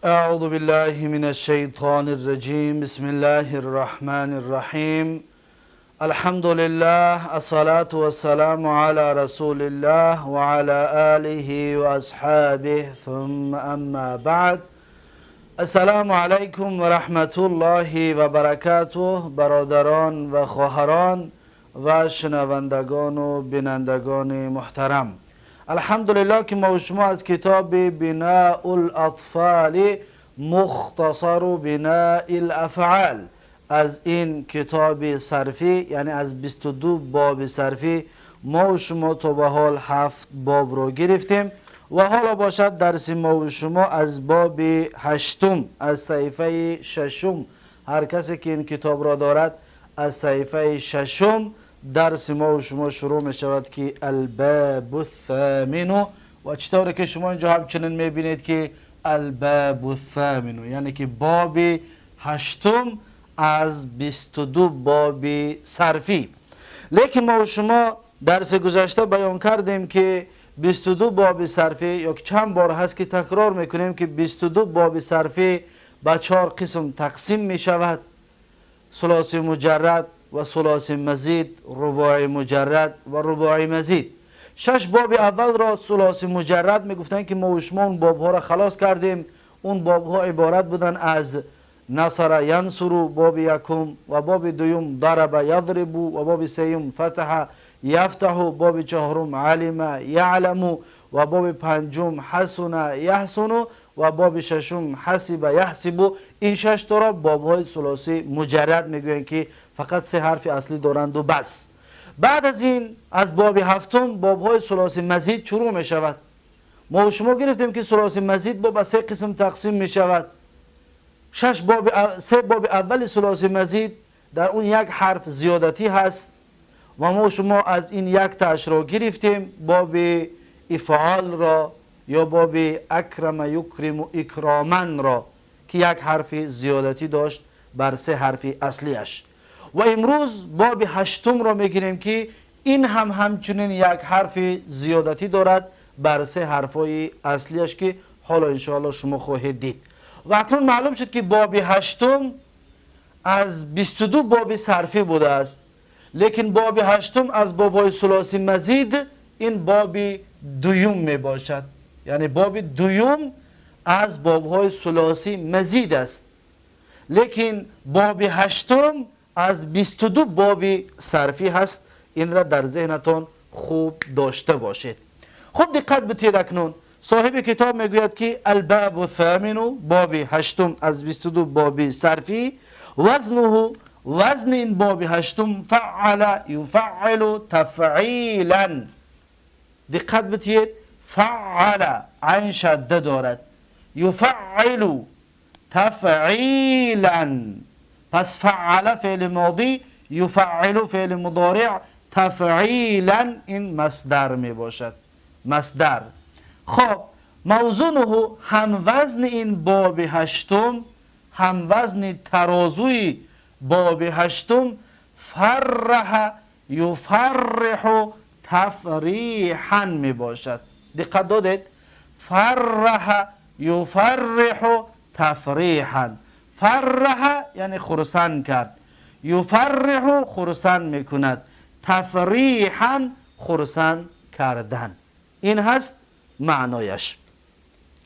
أعوذ بالله من الشيطان الرجيم. بسم الله الرحمن الرحيم. الحمد لله، الصلاة والسلام على رسول الله وعلى آله وأصحابه، ثم أما بعد. السلام علیکم و رحمت الله و برکاته. برادران و خواهران و شنوندگان و بینندگان محترم، الحمدلله که ما و شما از کتاب بناء الاطفال مختصر بناء الافعال، از این کتاب صرفی، یعنی از 22 باب صرفی، ما و شما تا به حال 7 باب رو گرفتیم و حالا باشد درس ما و شما از باب هشتم، از صحیفه ششم. هر کسی که این کتاب را دارد، از صحیفه ششم درس ما و شما شروع می شود که الباب الثامن. و چطوری که شما اینجا همچنین می بینید که الباب الثامن، یعنی که باب هشتم از 22 باب صرفی. لیکن ما و شما درس گذشته بیان کردیم که 22 باب صرفی، یا چند بار هست که تکرار میکنیم که 22 باب صرفی به 4 قسم تقسیم می شود: ثلاثی مجرد و ثلاثی مزید، رباعی مجرد و رباعی مزید. 6 باب اول را ثلاثی مجرد میگفتند که ما و شما اون باب ها را خلاص کردیم. اون باب ها عبارت بودن از نصر ینصر، باب یکم، و باب دوم ضرب یضرب، و باب سیوم فتح یفتح، باب چهارم علم یعلم، و باب پنجم حسن یحسن، و باب ششم حسب یحسب. این 6 تا را باب های ثلاثی مجرد میگویند که فقط 3 حرف اصلی دارند و بس. بعد از این، از باب هفتم باب های ثلاثی مزید شروع می شود. ما و شما گرفتیم که ثلاثی مزید با 3 قسم تقسیم می شود. 6 باب، 3 باب اول ثلاثی مزید در اون یک حرف زیادتی هست و ما شما از این یک تاش را گرفتیم، باب افعال را یا باب اکرم یکرم اکراما را که یک حرف زیادتی داشت بر 3 حرف اصلیش. و امروز باب هشتم را میگیریم که این هم همچنین یک حرف زیادتی دارد بر 3 حرفای اصلیش که حالا انشاءالله شما خواهید دید. و اکنون معلوم شد که باب هشتم از 22 باب صرفی بوده است، لیکن باب هشتم از بابهای ثلاثی مزید این باب دوم می باشد، یعنی باب دوم از بابهای ثلاثی مزید است، لیکن باب هشتم از 22 باب صرفی هست. این را در ذهنتان خوب داشته باشید. خوب دقت بتید. اکنون صاحب کتاب میگوید که الباب الثامن، باب هشتم از 22 باب صرفی، وزنه، وزن این باب هشتم فعل یفعل تفعیلا. دقت بتید، فعل عین شده دارد، یفعل تفعیلا. پس فعل فعل ماضی، یفعل فعل مضارع، تفعیلا این مصدر می باشد، مصدر. خب موزونه، هم وزن این باب هشتم، هم وزن ترازوی باب هشتم فرح یفرح تفریحا می باشد. دقت دادید؟ فرح یفرح تفریحا. فرح یعنی خرسند کرد، یفرح خرسند میکند، تفریحا خرسند کردن. این هست معنایش.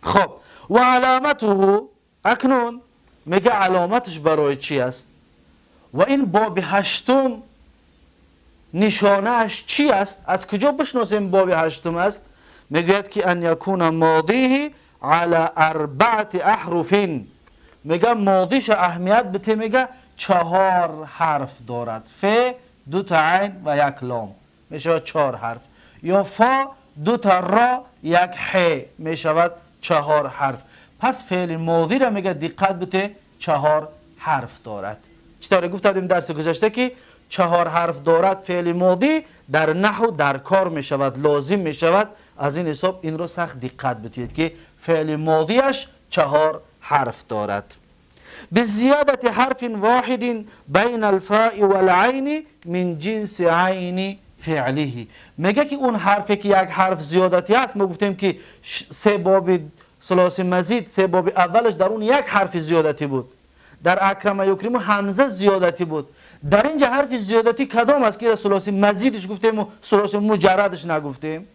خب و علامته، اکنون میگه علامتش برای چی است و این باب هشتم نشانهش چی است، از کجا بشناسیم باب هشتم است؟ میگوید که ان یکون ماضیه علی اربعة احرف. میگه ماضیش اهمیت بده، میگه 4 حرف دارد، ف 2 تا عین و 1 لام میشود 4 حرف، یا فا 2 تا را 1 ح میشود 4 حرف. پس فعل ماضی را میگه دقت بده 4 حرف دارد. چطور گفتیم درس گذشته که 4 حرف دارد فعل ماضی در نحو در کار میشود، لازم میشود. از این حساب این رو سخت دقت بدید که فعل ماضیش 4 حرف دارد. بزیادة حرف واحد بین الفاء والعین من جنس عین فعله. میگه که اون حرفی که یک حرف زیادتی است، ما گفتیم که 3 باب ثلاثی مزید سه باب اولش در اون یک حرف زیادتی بود، در اکرم یکرم همزه زیادتی بود. در اینجا حرف زیادتی کدام است که ثلاثی مزیدش گفتیم و ثلاثی مجردش نگفتیم؟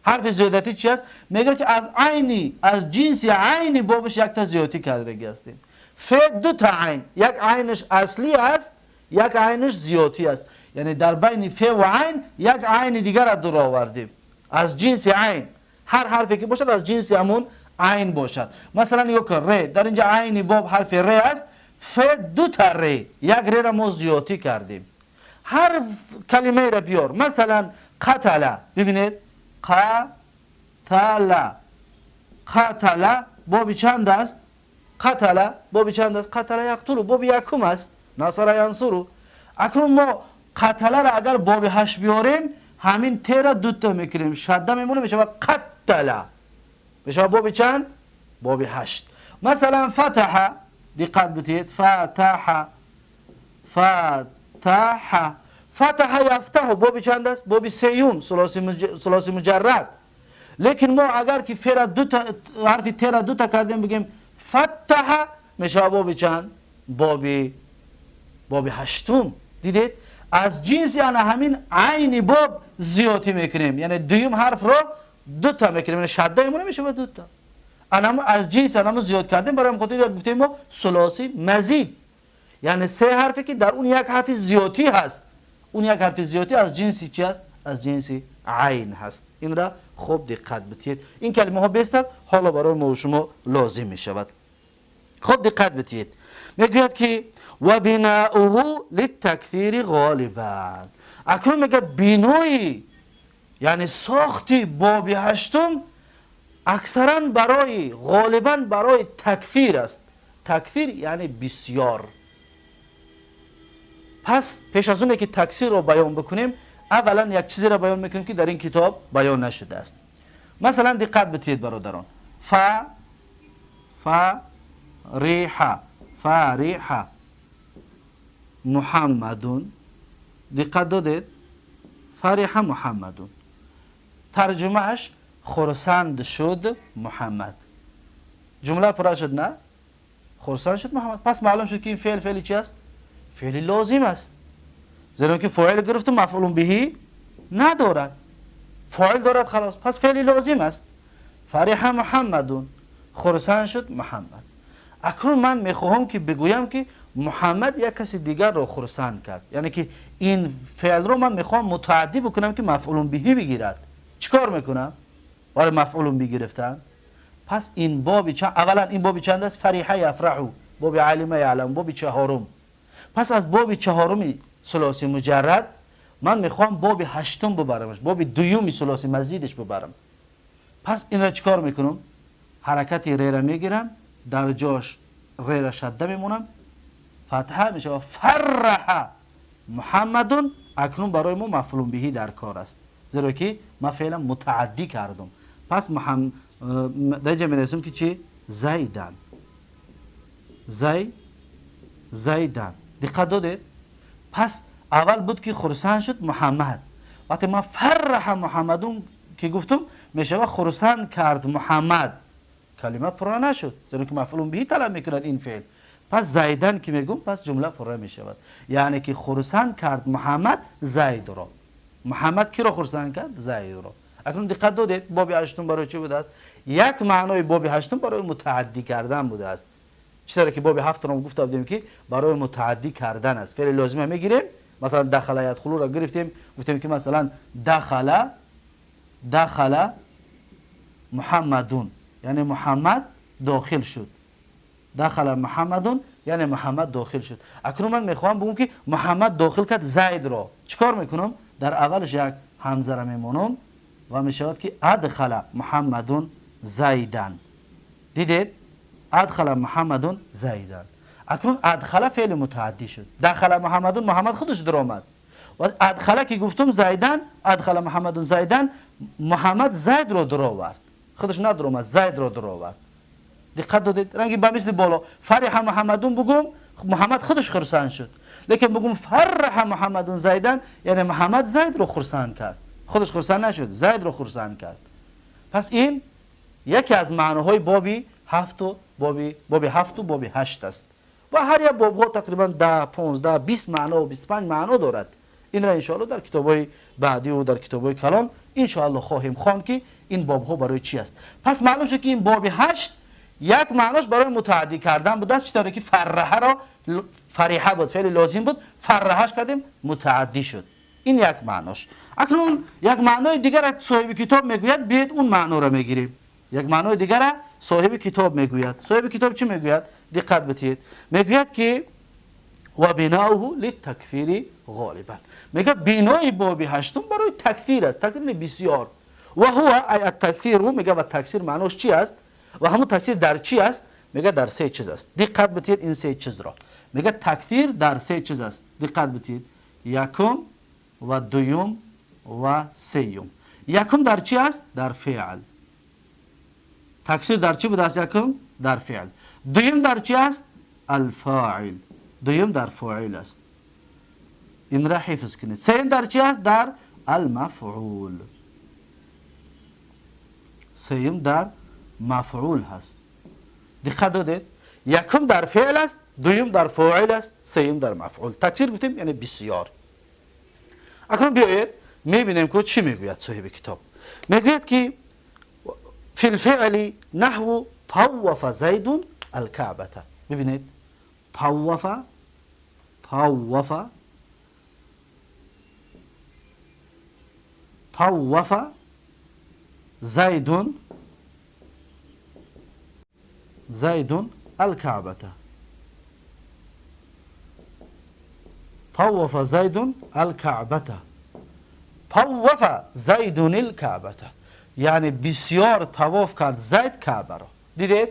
حرف زیادتی چی است؟ میگه که از عینی، از جنس عینی بابش یک تا زیادتی کرده هستیم. ف دو تا عین، یک عینش اصلی است، یک عینش زیادتی است. یعنی در بین ف و عین یک عین دیگر را در آوردیم از جنس عین. هر حرفی که باشد از جنس همون عین باشد. مثلا یک ر، در اینجا عین باب حرف ر است، ف دو تا ر، یک ر را ما زیادتی کردیم. هر کلمه را بیار، مثلا قتل، ببینید قتل، قتل باب چند است؟ قتل باب چند است؟ قتل یقتل باب یکم است، نصر ینصر. اکنون ما قتل را اگر باب هشت بیاریم، همین ت را دو تا میکنیم، شده میمونه، میشه قتل، میشه باب چند؟ باب هشت. مثلا فتح، دقت بتید، فتح، فتح، فتح یفتح باب چند است؟ باب سیوم، ثلاثی مجرد. لیکن ما اگر که ف را دو تا، حرف ت را دو تا کردیم، بگیم فتح، میشه باب چند؟ باب هشتم. دیدید؟ از جنس یعنی همین عین باب زیادی میکنیم، یعنی دویم حرف رو دو تا میکنیم، یعنی شده میمونه میشه دو تا. انما از جنس انما زیاد کردیم، برای خاطر یاد گفتیم ما ثلاثی مزید، یعنی سه حرفی که در اون یک حرف زیادی هست، اون یک حرف زیادی از جنسی چی است؟ از جنس عین هست. این را خوب دقت بتید. این کلمه ها بستد حالا برای ما و شما لازم می شود. خوب دقت بتید. میگوید که و بناؤه للتکثیر غالبا. اکنون میگه بنای، یعنی ساختی باب هشتم اکثرا برای، غالبا برای تکثیر است. تکثیر یعنی بسیار. پس پیش از اونه که تکثیر رو بیان بکنیم، اولا یک چیزی را بیان میکنیم که در این کتاب بیان نشده است. مثلا دقت بتید برادران، ف ف ریح، فریح محمدون، دقت دادید؟ فرح محمدون، ترجمهش خرسند شد محمد. جمله پر شد نه؟ خرسند شد محمد. پس معلوم شد که این فعل فعلی چی است؟ فعل لازم است، زیرا که فاعل گرفت مفعول بهی ندارد، فاعل دارد خلاص، پس فعل لازم است. فرح محمدون، خرسند شد محمد. اکنون من میخواهم که بگویم که محمد یک کسی دیگر را خرسند کرد، یعنی که این فعل رو من میخوام متعدی بکنم که مفعول بهی بگیرد. چیکار میکنم برای مفعول به گرفتن؟ پس این باب چند، اولا این باب چند است؟ فریحه یفرحو، باب علم یعلم، باب چهارم. پس از باب چهارم ثلاثی مجرد من میخوام باب هشتم ببرمش، باب دوم ثلاثی مزیدش ببرم. پس این را چیکار میکنم؟ حرکت ر را میگیرم، در جاش ر را شده میمونم، فتحه میشه و فرح محمدون. اکنون برای ما مفعول بهی در کار است، زیرا که ما فعلا متعدی کردم. پس محمد در اینجا می‌نویسم که چی؟ زیدن، زیدن. دقت دادید؟ پس اول بود که خرسند شد محمد، وقتی ما فرح محمدون که گفتم میشه خرسند کرد محمد، کلمه پر نشد، زیرا که مفعول بهی طلب میکند این فعل. پس زیدن که میگم پس جمله پر میشود، یعنی که خرسند کرد محمد زید را. محمد کی را خرسند کرد؟ زید را. اکنون دقت دادید باب هشتم برای چی بوده است؟ یک معنای باب هشتم برای متعدی کردن بوده است. چطور که باب هفت را گفته بودیم که برای متعدی کردن است. فعل لازمه میگیریم، مثلا دخل یدخلو را گرفتیم، گفتیم که مثلا دخل، دخل محمدون، یعنی محمد داخل شد. دخل محمدون یعنی محمد داخل شد. اکنون من میخوام بگم که محمد داخل کرد زید را. چیکار میکنم؟ در اولش یک همزه را میمونم و میشود که ادخل محمدون زیدن. دیدید؟ ادخل محمدون زیدن. اکنون ادخل فعل متعدی شد. دخل محمدون، محمد خودش در آمد. و ادخل که گفتم زیدن، ادخل محمدون زیدن، محمد زید را در آورد، خودش ندر آمد، زید را در آورد. دقت دادید؟ رنگی به مثل بالا فرح محمدون بگم محمد خودش خرسند شد، لیکن بگم فرح محمدون زیدن یعنی محمد زید رو خرسند کرد، خودش خرسند نشد، زید رو خرسند کرد. پس این یکی از معناهای بابی هفت و باب هفت و باب هشت است و هر یک باب ها تقریبا 10 15 20 معنا و 25 معنا دارد. این را انشاءالله در کتاب های بعدی و در کتاب های کلان انشاءالله خواهیم خواند که این باب ها برای چی است. پس معلوم شد که این باب هشت یک معناش برای متعدی کردن بوده است، چطوری که فرحه را فریحه بود، فعل لازم بود، فرحهش کردیم متعدی شد. این یک معناش. اکنون یک معنای دیگر صاحب کتاب میگوید، بیاید اون معنا را میگیریم. یک معنای دیگر صاحب کتاب میگوید. صاحب کتاب چی میگوید؟ دقت بدهید. میگوید که و بناؤه للتکثیر غالبا. میگه بنای باب هشتم برای تکثیر است، تکثیر بسیار. و هو ای التکثیر، میگه و تکثیر معناش چی است؟ و همون تکثیر در چی است؟ میگه در سه چیز است. دقت بدهید این سه چیز را. میگه تکثیر در سه چیز است. دقت بدهید. یکم و دوم و سیوم. یکم در چی است؟ در فعل. تکثیر در چی بوده است؟ یکم در فعل. دوم در چی است؟ الفاعل. دوم در فاعل است. این را حفظ کنید. سوم در چی است؟ در المفعول. سوم در مفعول هست. دقت دادید؟ یکم در فعل است، دوم در فاعل است، سوم در مفعول. تکثیر گفتیم یعنی بسیار. اکنون بیایید میبینیم که چی میگوید صاحب کتاب. میگوید که فی الفعل نحو طوف زید الكعبة. ببینید طوف، طوف، طوف زید، زید الكعبة. طوف زید الكعبة. طوف زید الكعبة یعنی بسیار طواف کرد زید کعبه را. دیدید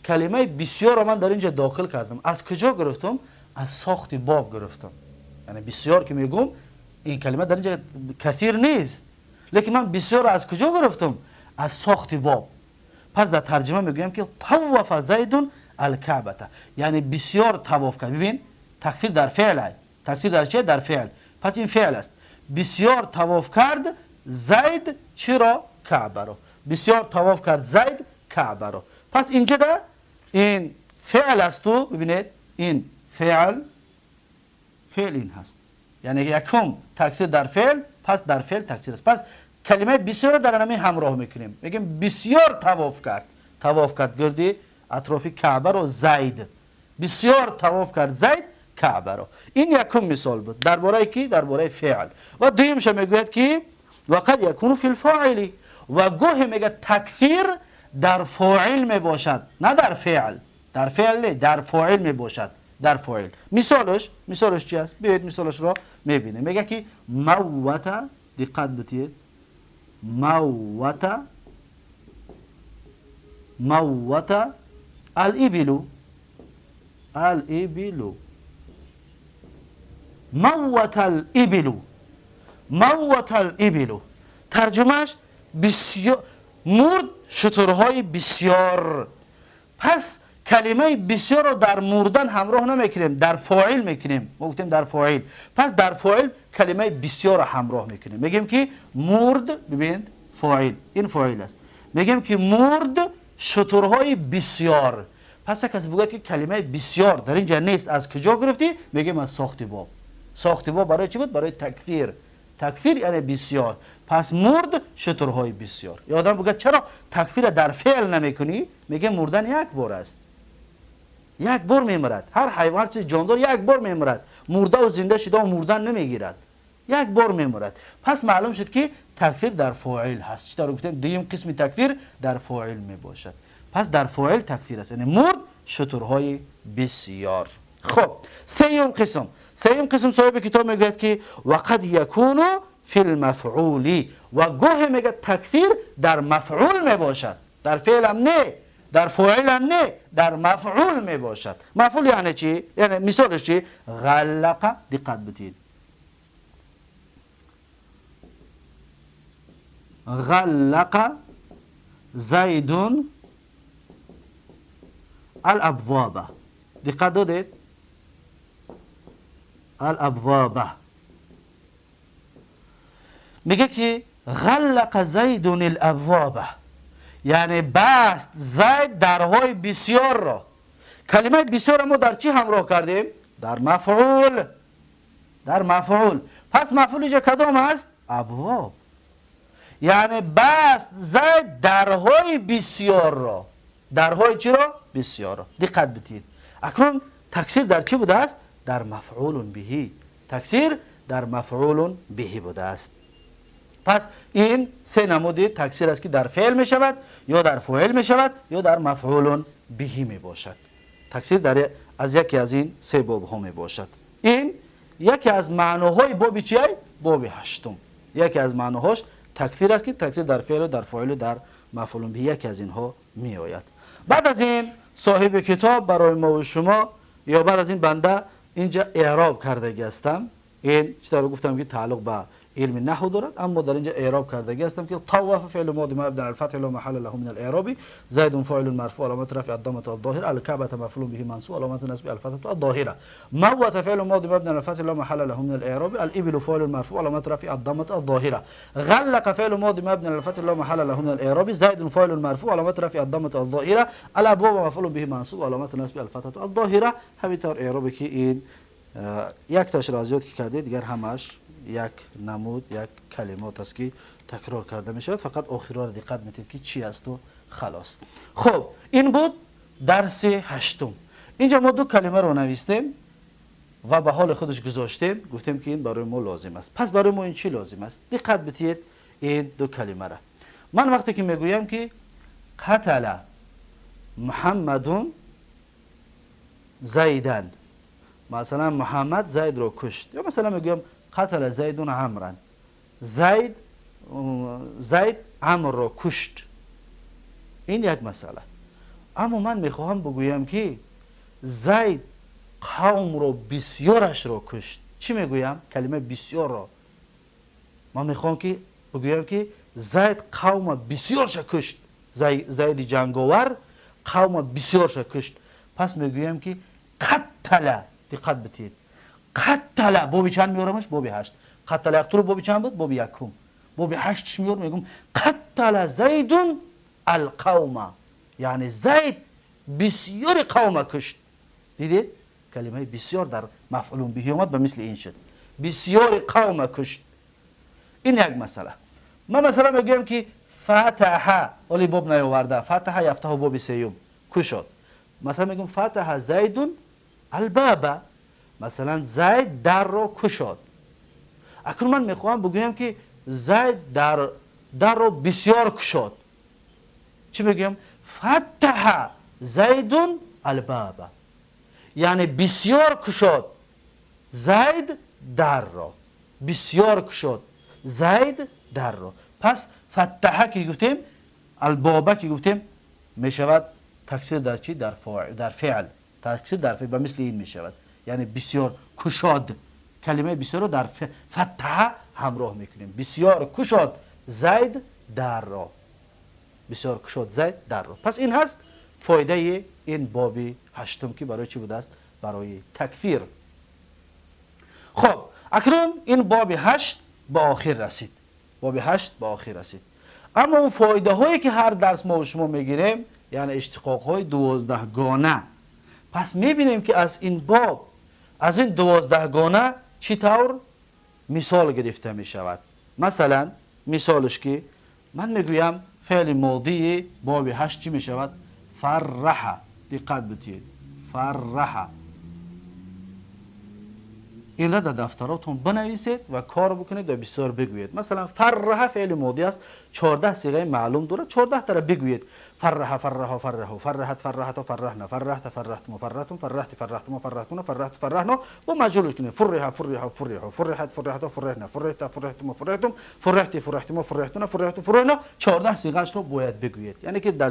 کلمه بسیار را من در اینجا داخل کردم. از کجا گرفتم؟ از ساخت باب گرفتم. یعنی بسیار که میگم این کلمه در اینجا کثیر نیست، لیکن من بسیار را از کجا گرفتم؟ از ساخت باب. پس در ترجمه میگویم که طوف زید الکعبه یعنی بسیار طواف کرد. ببین تکثیر در فعل، تکثیر در چه؟ در فعل. پس این فعل است. بسیار طواف کرد زید چرا؟ کعبه را. بسیار طواف کرد زید کعبه را. پس اینجا ده این فعل است. تو ببینید این فعل، فعل این هست. یعنی یکم تکثیر در فعل، پس در فعل تکثیر است. پس کلمه بسیار در نمی همراه میکنیم، میگیم بسیار طواف کرد. طواف کرد گردی اطراف کعبه رو زید. بسیار طواف کرد زید کعبه رو. این یکم مثال بود درباره کی؟ درباره فعل. و دویمش میگوید که وقد یکون فی الفاعل. و گاهی میگه تکثیر در فاعل میباشد، نه در فعل. در فعل نه، در فاعل میباشد. در فاعل. مثالش، مثالش چی است؟ بیاید مثالش را میبینیم. میگه که موت، دقت بدید، موت، موت الابل، الابل، موت الابل، موت الابل. ترجمهش بسیار مرد شترهای بسیار. پس کلمه بسیار رو در مردن همراه نمیکنیم، در فاعل میکنیم. ما گفتیم در فاعل. پس در فاعل کلمه بسیار رو همراه میکنیم. میگیم که مرد، ببین فاعل، این فاعل است. میگیم که مرد شترهای بسیار. پس کسی بگوید که کلمه بسیار در اینجا نیست، از کجا گرفتی؟ میگیم از ساخت باب. ساخت باب برای چی بود؟ برای تکثیر. تکثیر یعنی بسیار. پس مرد شترهای بسیار. یا آدم بگه چرا تکثیر در فعل نمیکنی؟ میگه مردن یک بار است، یک بار میمرد. هر حیوان، هر چیز جاندار یک بار میمرد. مرده و زنده شده و مردن نمیگیرد، یک بار میمرد. پس معلوم شد که تکثیر در فاعل هست. چطور گفتیم؟ دویم قسم تکثیر در فاعل میباشد. پس در فاعل تکثیر است، یعنی مرد شترهای بسیار. خب سیوم قسم، سیوم قسم صاحب کتاب میگوید که وقد یکون فی المفعول. و گاهی میگه تکثیر در مفعول میباشد، در فعل هم نه، در فاعل هم نه، در مفعول میباشد. مفعول یعنی چی؟ یعنی مثالش چی؟ غلق. دقت بدید. غلق زید الابواب. دقت دادید؟ الابواب. میگه که غلق زید الابواب یعنی بست زید درهای بسیار را. کلمه بسیار ما در چی همراه کردیم؟ در مفعول. در مفعول. پس مفعول اینجا کدام است؟ ابواب. یعنی بست زید درهای بسیار را. درهای چی را؟ بسیار را. دقت بدید. اکنون تکثیر در چی بوده است؟ در مفعول بهی. تکثیر در مفعول بهی بوده است. پس این سه نمود تکثیر است که در فعل می شود یا در فاعل می شود یا در مفعول بهی می باشد. تکثیر در از یکی از این سه باب ها می باشد. این یکی از معناهای باب چیه؟ باب هشتم. یکی از معناهاش تکثیر است که تکثیر در فعل و در فاعل و در مفعول به یکی از اینها می آید. بعد از این صاحب کتاب برای ما و شما یا بعد از این بنده اینجا اعراب کردگی هستم. این چطور گفتم که تعلق به علم نحو دارد، اما در اینجا اعراب کردگی هستم که طوف فعل ماضی مبنی على الفتح لا محل له من الاعراب، زید فاعل مرفوع علامة رفع الضمة الظاهرة، الكعبة مفعول به منصوب علامة نصب الفتحة الظاهرة، موت فعل ماضي مبني على الفتح لا محل له من الاعراب، الابل فاعل مرفوع علامة رفع الضمة الظاهرة، غلق فعل ماضي مبني على الفتح لا محل له من الاعراب، زید فاعل مرفوع علامة رفع الضمة الظاهرة، الابواب مفعول به منصوب علامة نصب الفتحة الظاهرة. همینطور اعرابی که این یک تاش را زیاد که کرده دیگر همش یک نمود یک کلمات است که تکرار کرده می شود. فقط آخرها را دقت میتید که چی است و خلاص. خب این بود درس هشتم. اینجا ما دو کلمه رو نوشتیم و به حال خودش گذاشتیم، گفتیم که این برای ما لازم است. پس برای ما این چی لازم است؟ دقت بتید این دو کلمه را. من وقتی که میگویم که قتل محمد زیدن، مثلا محمد زید رو کشت، یا مثلا میگویم قتل زید عمرا، زید عمر را کشت. این یک مسئله. اما من میخواهم بگویم که زید قوم را بسیارش را کشت. چی میگویم؟ کلمه بسیار را من میخوام که بگویم که زید قوم بسیارش کشت. زید جنگاور قوم بسیارش کشت. پس میگویم که قتل، دقت بدید، قتل بابی چند میارمش؟ بابی هشت. قتل یقتل بابی چند بود؟ بابی یکم. بابی هشتش میارم، میگم قتل زید القوم، یعنی زید بسیار قوم کشت. دیدید؟ کلمه بسیار در مفعول به اومد، به مثل این شد، بسیار قوم کشت. این یک مسئله. من مثلا میگم که فتح، ولی باب نیاورده، فتح یفتح باب سیوم کشد. مثلا میگم فتح زید الباب، مثلا زید در رو کشاد. اکنون من میخوام بگویم که زید در رو بسیار کشاد. چی بگم؟ فتح زید الباب، یعنی بسیار کشاد زید در رو، بسیار کشاد زید در رو. پس فتح که گفتیم، الباب که گفتیم، میشود تکثیر در چی؟ در فاعل، در فعل. تکثیر در فعل به مثل این میشود، یعنی بسیار کشاد. کلمه بسیار رو در فتح همراه میکنیم. بسیار کشاد زید در را، بسیار کشاد زید در را. پس این هست فایده این باب هشتم که برای چی بوده است؟ برای تکفیر. خب اکنون این باب هشت به آخر رسید. باب هشت به آخر رسید. اما اون فایده هایی که هر درس ما و شما میگیریم، یعنی اشتقاق های 12 گانه، پس میبینیم که از این باب، از این 12 گانه چطور مثال گرفته می شود. مثلا مثالش که من میگویم فعل ماضی باب هشت چی می شود؟ فرح. دقت بدید، فرح. این را در دفتراتون بنویسید و کار بکنید و بسیار بگویید. مثلا فرح فعل ماضی است، 14 صیغه معلوم داره، 14 تا را بگویید. فرح فرح فرح فرحت فرحت فرحنا فرحت فرحتم فرحتم فرحت فرحتم فرحتون فرحت فرحنا و مجهولش کنید. فرح فرح فرح فرحت فرحت فرحنا فرحت فرحتم فرحتم فرحت فرحتم فرحتون فرحت فرحنا. 14 صیغه‌اش رو باید بگویید، یعنی که در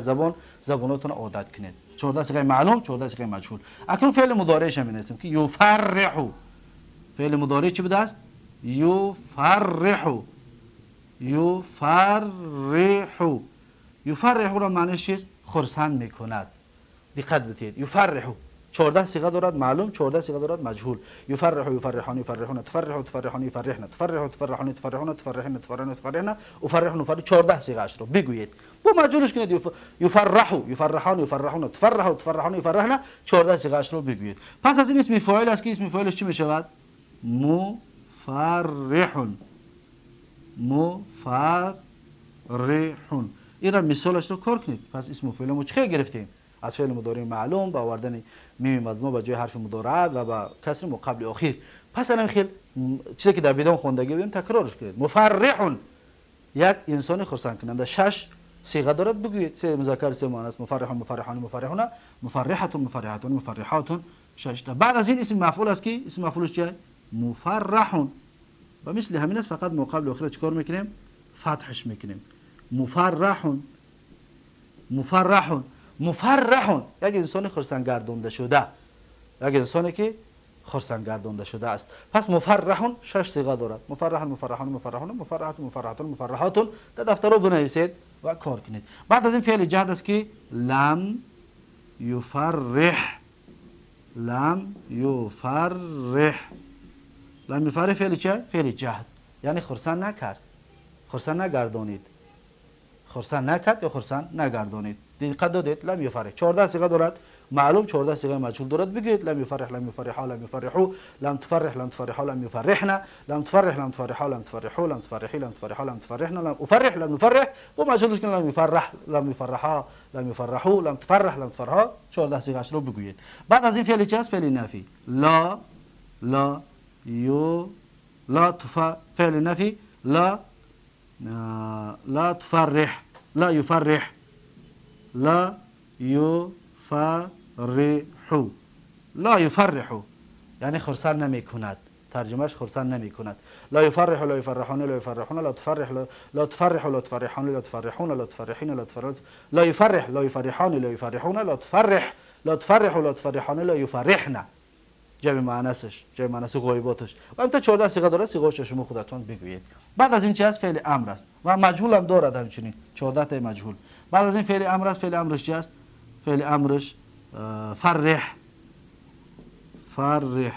زبانتون عادت کنید. 14 صیغه معلوم، 14 صیغه مجهول. اکنون فعل مضارعش هم می‌نویسیم که یفرح. فعل مضارع چی بوده است؟ یفرح. یفرح. یفرح را معنیش چیست؟ خرسند میکند. دقت بدید، یفرح 14 صيغه دارد معلوم، 14 صيغه دارد مجهول. يفرح يفرحان يفرحون، تفرح تفرحان يفرحن، تفرح تفرحان تفرحون، تفرحن تفرحن تفرحن، افرح نفرح. 14 صيغه اش رو بگویید. با مجهولش کنید يفرح يفرحان يفرحون، تفرح تفرحان يفرحن، 14 صيغه اش رو بگویید. پس از این اسم فاعل است که اسم فاعلش چی میشود؟ مفرح. مفرح. این را مثالش رو کار کنید. پس اسم فاعل ما چه گرفتیم؟ از فعل مضارع معلوم با آوردن میم مضموم به جای حرف مضارعت و با کسر مقابل اخیر. پس الان خیلی چیزی که در بدون خوندگی بودیم تکرارش کنید. مفرح یک انسان خرسند کننده. 6 صيغه دارد بگویید. سه مذکر سه مؤنث. مفرح مفرحان مفرحون، مفرحه مفرحات مفرحات. 6 تا. بعد از این اسم مفعول است که اسم مفعولش چیه؟ مفرح. و مثل همین است، فقط مقابل اخیر چیکار میکنیم؟ فتحش میکنیم. مفرح مفرح مفرح، یک انسان خرسند گردانده شده، یک انسانی که خرسند گردانده شده است. پس مفرح 6 صيغه دارد. مفرح مفرحان مفرحون، مفرحات مفرحات مفرحات. در دفتر رو بنویسید و کار کنید. بعد از این فعل جهد است که لم یفرح. لم یفرح. لم یفرح فعل چه؟ فعل جهد، یعنی خرسند نکرد، خرسند نگردانید، خرسند نکرد یا خرسند نگردانید. دقت دادید؟ لم یفرح 14 صيغه دارد معلوم، 14 صيغه مجهول دارد. بگید لم یفرح لم یفرحا لم یفرحوا، لم تفرح لم تفرحا لم یفرحنا، لم تفرح لم تفرحا لم تفرحوا، لم تفرحي لم تفرحا لم تفرحنا، لم افرح لم نفرح. و مجهولش که لم یفرح لم یفرحا لم یفرحوا، لم تفرح لم تفرحا. 14 صيغه رو بگویید. بعد از این فعل چی است؟ فعل نفی. لا لا یو لا تف، فعل نفی. لا لا تفرح لا يفرح لا يفرح لا يفرح، یعنی خرسند نمی کند. ترجمهش خرسند نمی کند. لا يفرح لا يفرحون لا يفرحون، لا تفرح لا تفرح لا تفرحون لا تفرحون لا تفرحين لا تفرح لا يفرح لا يفرحان لا يفرحون، لا تفرح لا تفرح لا تفرحان لا يفرحن. جمع مؤنثش، جمع مؤنث غایباتش. و همینطور 14 صيغه داره. صيغه‌اش شما خودتون بگویید. بعد از این چی است؟ فعل امر است و مجهول هم دارد همچنین 14 تا مجهول. بعد از این فعل امر است. فعل امرش چی است؟ فعل امرش فرح. فرح.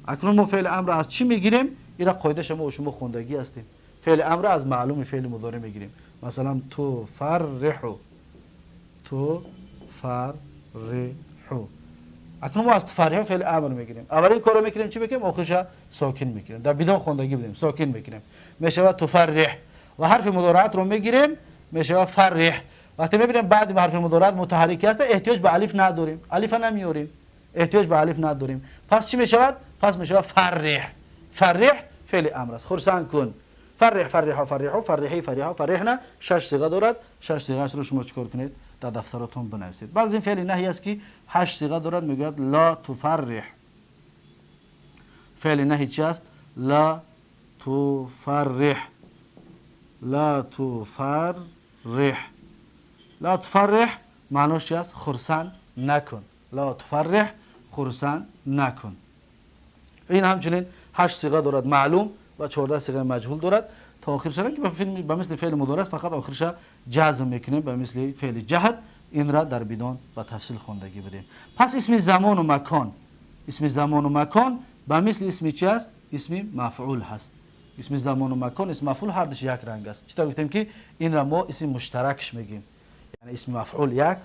اکنون ما فعل امر از چی میگیریم؟ این را قاعده شما و شما خوندگی هستیم. فعل امر از معلوم فعل مضارع میگیریم. مثلا تو فرح، تو فرح. اکنون ما از تفرح فعل امر میگیریم. اولین کارو میکنیم چی میکنیم؟ آخرش ساکن میکنیم. در بدون خوندگی بودیم ساکن میکنیم، میشود تفرح. و حرف مضارعت رو میگیریم، میشود فرح. وقتی میبینیم بعد حرف مضارعت متحرک است، احتیاج به الف نداریم، الف نمیاریم، احتیاج به الف نداریم. پس چی میشود؟ پس میشود فرح. فرح فعل امر است، خرسند کن. فرح فرح فرحوا فرحی فرحا فرحنا. 6 صيغه دارد. 6 صيغه رو شما چیکار کنید؟ در دفتراتون بنویسید. بعد از این فعل نهی است که 8 صيغه دارد. میگوید لا تفرح. فعل نهی چی است؟ لا تفرح. لا تفرح. لا تفرح معناش چی است؟ خرسند نکن. لا تفرح خرسند نکن. این همچنین 8 صيغه دارد معلوم و 14 صيغه مجهول دارد. تا آخرش که به مثل فعل مضارع فقط آخرش جزم میکنیم به مثل فعل جهد. این را در بدون و تفصیل خوندگی بدیم. پس اسم زمان و مکان، اسم زمان و مکان به مثل اسم چی است؟ اسم مفعول هست. اسم زمان و مکان، اسم مفعول هر دوش یک رنگ است. چطور گفتیم که این را ما اسم مشترکش میگیم، یعنی اسم مفعول 1،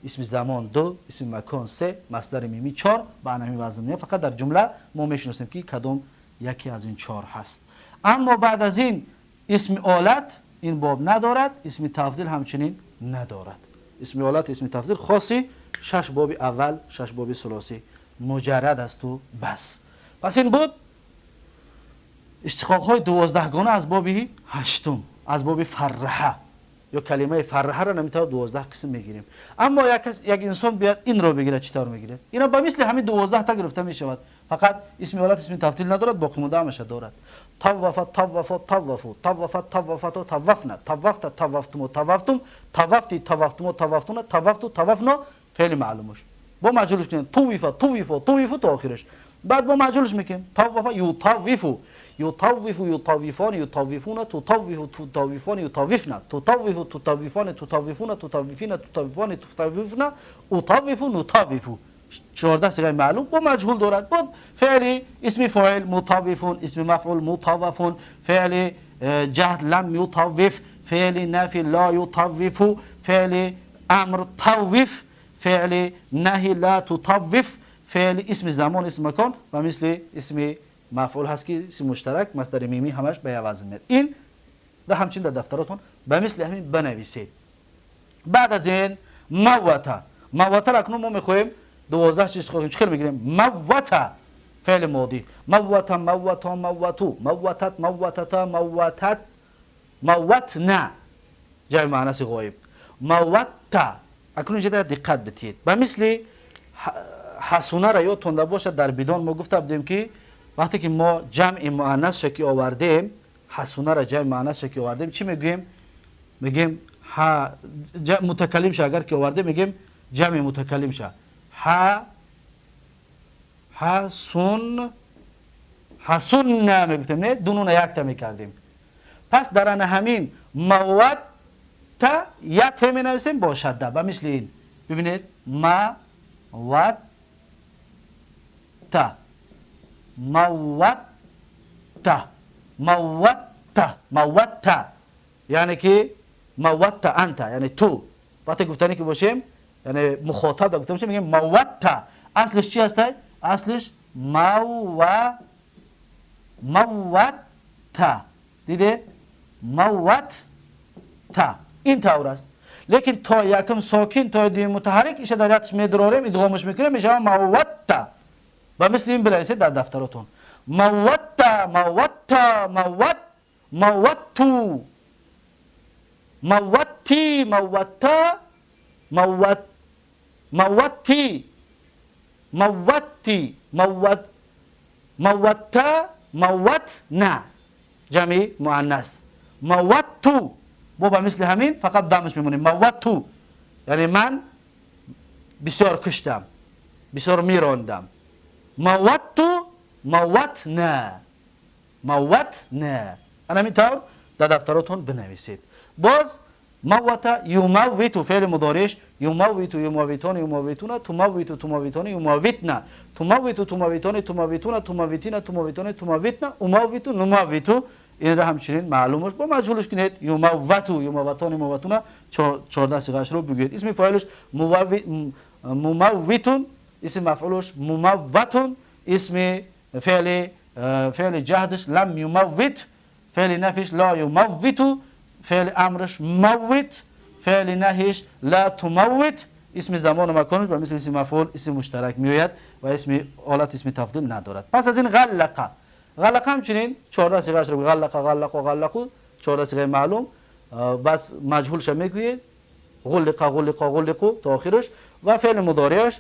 اسم زمان 2، اسم مکان 3، مصدر میمی 4. به همین وزن میاد. فقط در جمله ما میشناسیم که کدام یکی از این 4 هست. اما بعد از این اسم آلت این باب ندارد، اسم تفضیل همچنین ندارد. اسم آلت، اسم تفضیل خاصی 6 باب اول، 6 باب ثلاثی مجرد است و بس. پس این بود اشتقاق های 12 گانه از باب 8، از باب فرحه یا کلمه فرحه را نمیتونه 12 قسم میگیریم. اما یک انسان بیاد این رو بگیره چطور میگیره؟ اینا با مثل همین 12 تا گرفته میشود. فقط اسم آلت، اسم تفضیل ندارد، باقی مونده همش دارد. طوف طوف طوفوا طوفت طوفت طوفنا طوفت طوفتم طوفتم طوفتی طوفتم طوفتنا طوفت طوفنا. فعل معلومش با مجهولش کنیم طوف طوف طوف تا آخرش. بعد با مجهولش میکنیم طوف یطوف یطوف یطوفان یطوفون تطوف تطوفان یطوفن تطوف تطوفان تطوفون تطوفین تطوفان تطوفن اطوف نطوف. 14 صيغه معلوم با مجهول دارد. با فعل اسم فاعل مطوفون، اسم مفعول مطوفون، فعل جهد لم يطوف، فعل نفی لا يطوف، فعل امر طوف، فعل نهی لا تطوف، فعل اسم زمان اسم مکان و مثل اسم مفعول هست که اسم مشترک مصدر میمی همش به وزن میاد. این در همچنین در دفتراتون به مثل همین بنویسید. بعد از این موته، موته را اکنون ما میخوایم 12 چیز خواهیم چه میگیریم. موته فعل ماضی، موته موتا موتو موتت موتتا موتت موتنا جای مؤنث غایب. موته اکنون اینجا دقت بدید. به مثل حسونه را یادتون باشد در بدان ما گفته بودیم که وقتی که ما جمع مؤنث که آوردیم، حسونه را جمع مؤنث که آوردیم چی میگوییم؟ میگیم متکلم شه اگر که آورده میگیم جمع متکلم شه، حسن حسن میگفتیم، نه دو نون یک تا میکردیم. پس در آن همین موت تا یت می نویسیم با شده. به مثل این ببینید موت تا موت تا موت تا موت تا، یعنی که موت تا انت، یعنی تو. وقتی گفتنی که باشیم یعنی مخاطب گفته باشیم میگیم موت تا. اصلش چی هست؟ اصلش موت تا، دیده؟ موت تا این طور است. لیکن تا یکم ساکن تا دویم متحرک ایشه در یتش میدراریم ادغامش میکنیم میشه موت تا. و مثل این بنویسید در دفتراتون موت تا موت تا موت موتو موتی موتا موت موتی موتی موت موتا موتنا جمع مؤنث. موتو با مثل همین فقط دمش میمونیم موتو، یعنی من بسیار کشتم بسیار میراندم. موتو موتنا موتنا. انا همین طور در دفتراتون بنویسید. باز موت یموت فعل مضارعش یموت یموتون یموتون تموت تموتون یموتنا تموت تموتون تموتون تموتین تموتون تموتنا اموت نموت. این را همچنین معلومش با مجهولش کنید یموتو یموتون یموتون 14 صيغه‌اش رو بگویید. اسم فاعلش مموتون، اسم مفعولش مموتون، اسم فعل فعل جهدش لم یموت، فعل نفیش لا یموت، فعل امرش موت، فعل نهیش لا تموت، اسم زمان و مکانش به مثل اسم مفعول اسم مشترک میآید و اسم حالت اسم تفضیل ندارد. پس از این غلقه، غلقه همچنین 14 صيغه‌اش رو غلقه غلقه غلقو 14 صيغه معلوم بس مجهولش میگویید غلقه غلقه غلقو تا آخرش. و فعل مضارعش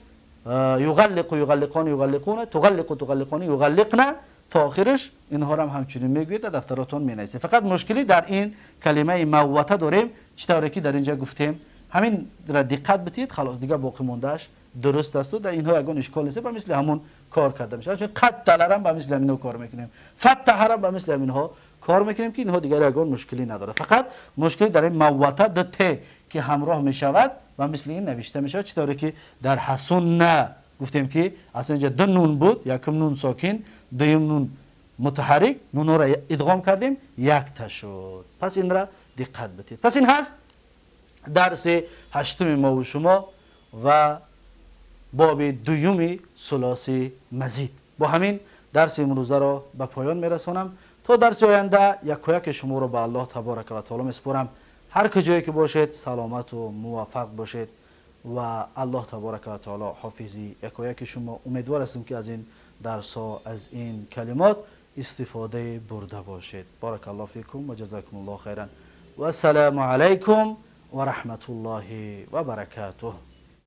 یغلق یغلقان یغلقون تغلق تغلقان یغلقن تا آخرش. اینها رو هم همچنین میگویید در دفتراتون مینویسید. فقط مشکلی در این کلمه موته داریم چطوری که در اینجا گفتیم، همین را دقت بدید خلاص دیگه باقی موندهش درست است و در اینها یگان اشکال نیست. به مثل همون کار کرده میشه، چون قتل هم به مثل همینها کار میکنیم، فتح هم به مثل همینها کار میکنیم که اینها دیگر یگان مشکلی نداره. فقط مشکلی در این موته د ت که همراه میشود و مثل این نوشته میشود چطوری که در حسن گفتیم که اصلا اینجا دو نون بود، یکم نون ساکن دویم نون متحرک، نون را ادغام کردیم یک تا شد. پس این را دقت بدید. پس این هست درس هشتم ما و شما و باب دویم ثلاثی مزید. با همین درس امروزه را به پایان میرسانم. تا درس آینده یک یک شما را به الله تبارک و تعالی میسپارم. هر کجایی که باشید سلامت و موفق باشید و الله تبارک و تعالی حافظی یک یک شما. امیدوار هستم که از این درس ها از این کلمات استفاده برده باشید. بارک الله فیکم و جزاکم الله خیرا و السلام علیکم و رحمت الله و برکاته.